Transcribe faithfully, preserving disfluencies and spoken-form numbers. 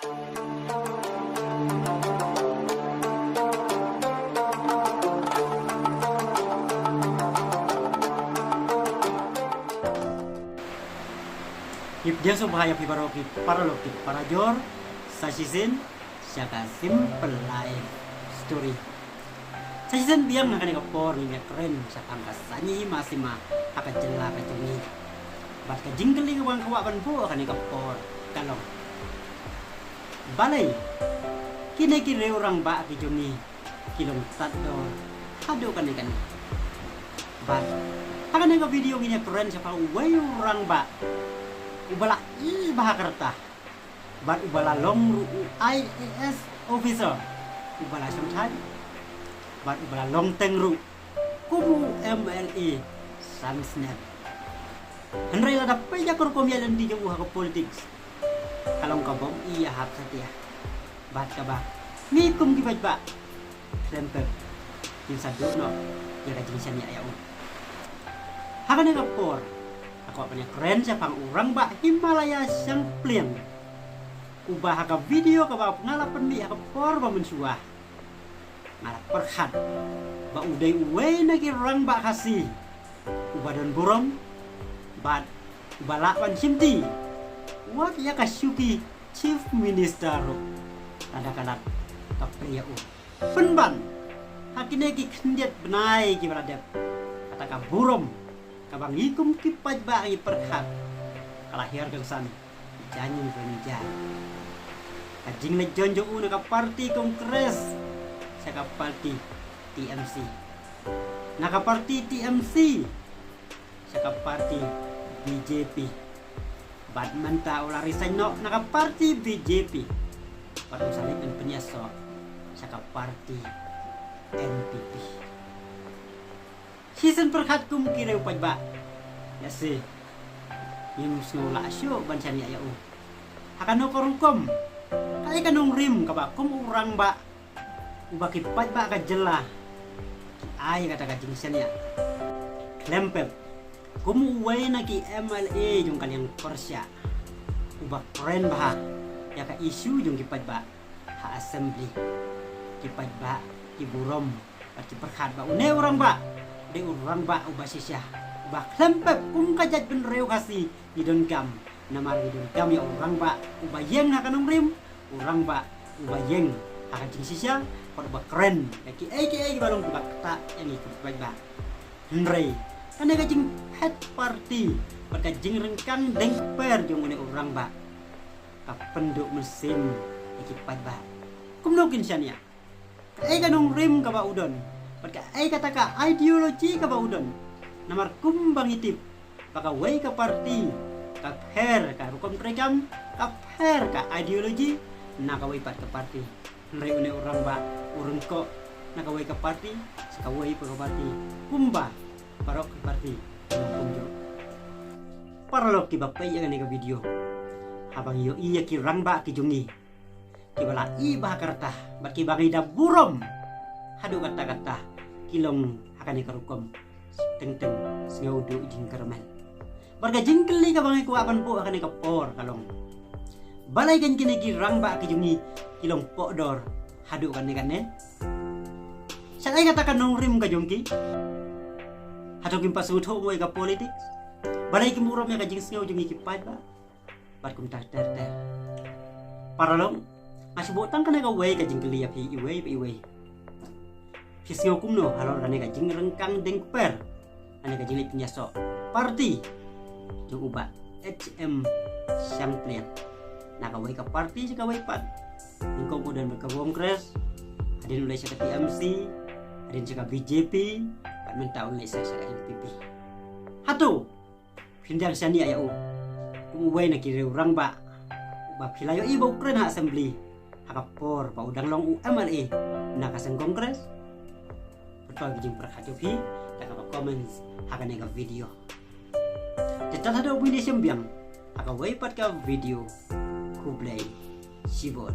Ïa pdiang sngewbha ïa phi baroh ki paralok ki parajor, sa shisien sha ka Simple Life Story. Sa shisien biang ha kane ka por ngin ïa kren shaphang ka saiñ hima sima ha ka jylla ka jong ngi. Bad ka jingkylli kaba nga kwah ban buh ha kane ka por ka long, balei kine ki riew rangbah ki jong ngi ki long tad dor haduh kane kane. Bad ha kane ka video ngin ïa kren shaphang uwei u rangbah uba la i bha ka rta bad uba la long ruh u I A S officer uba la shongthait bad uba la long teng ruh kum u M L A san snem. Hynrei lada peit ïa ka rukom ïaid lynti jong u ha ka politics, ka long ka bym i ïa hap satia. Bad kaba ngi kum ki paidbah khlem pep ngin sa duh noh ïa ka jingshaniah ïa u. Ha kane ka por nga kwah ban ïa kren shaphang u rangbah Himalaya Shangpliang, uba ha ka video kaba nga la pynmih ha ka por ba mynshuwa nga la pyrkhat ba u dei uwei na ki rangbah Khasi uba don burom bad uba lah ban shimti wat ïa ka shuki Chief Minister ruh lada ka lad ka plie ïa u. Pynban ha kine ki khyndiat bnai kiba la dep, kata ka burom kaba ngi kum ki paidbah ngi pyrkhat ka la hiar kynsan jaiñ ryngkat. Ka jingleit join jong u na ka parti Congress sha ka parti T M C, na ka parti T M C sha ka parti B J P. Bad mynta u la resign noh na ka parti B J P bad u sa leit ban pynïasoh sha ka parti N P P. Shisien pyrkhat kum ki riew paidbah, lehse ngim sngew lah shuh ban shaniah ïa u. Ha kano ka rukom, kaei ka nongrim kaba kum u rangbah uba ki paidbah ka jylla ki ai kata ka jingshaniah? Khlem pep, kum uwei na ki M L A jong ka liang pyrshah uba kren bha ïa ka issue jong ki paidbah ha assembly, ki paidbah ki burom bad ki pyrkhat ba une u rangbah dei u rangbah uba shisha, uba khlem pep kum ka jaitbynriew Khasi ngi donkam. Namar ngi donkam ïa u rangbah uba ïeng ha ka nongrim, u rangbah uba ïeng ha ka jingshisha, bad uba kren ïa kiei kiei kiba long kiba ktah ïa ngi kum ki paidbah. Hynrei kane ka jingphet parti bad ka jingryngkang deng kper jong une u rangbah ka pynduh mynsiem ïa ki paidbah. Kumno kin shaniah? Kaei ka nongrim kaba u don bad kaei kata ka ideology kaba u don? Namar kumba ngi tip ba kawei ka parti ka pher ka rukom treikam, ka pher ka ideology na kawei pat ka parti. Hynrei une u rangbah u ryngkoh na kawei ka parti sha kawei pat ka parti, kumba baroh ki parti kumjuh. Paralok kiba peit ïa kane ka video, haba ngi ïohi ïa ki rangbah ki jong ngi kiba la i bha ka rta bad kiba ngi da burom haduh katta katta, ki long ha kane ka rukom teng teng, sngewduh jingkyrmen. Bad ka jingkylli kaba ngi kwah ban buh ha kane ka por ka long, balei kine ki rangbah ki jong ngi ki long pohdor haduh kane kane? Sha kaei kata ka nongrim ka jong ki? Hato kim pat sngewthuh mo ïa ka politics? Balei kim burom ïa ka jingsngew jong ngi ki paidbah? Bad kumta ter ter. Paralok, nga shu buh tang kane kawei ka jingkylli ïa phi iwei pa iwei. Phi sngew kumno halor kane ka jingryngkang deng kper, kane ka jingleit pynïasoh parti jong u Bah H M Shangpliang na kawei ka parti sha kawei pat? Nyngkong u don bad ka Congress, hadien u leit sha ka T M C, hadien sha ka B J P, bad mynta u leit sha ka N P P. Hato phin dang shaniah ïa u kum uwei na ki riew rangbah uba phi la ïohi ba u kren ha assembly ha ka por ba u dang long u M L A na ka seng Congress? Pynpaw ki jingpyrkhat jong phi da kaba comments ha kane ka video. Te tat haduh ba ngin ïashem biang ha kawei pat ka video. Khublei shibun.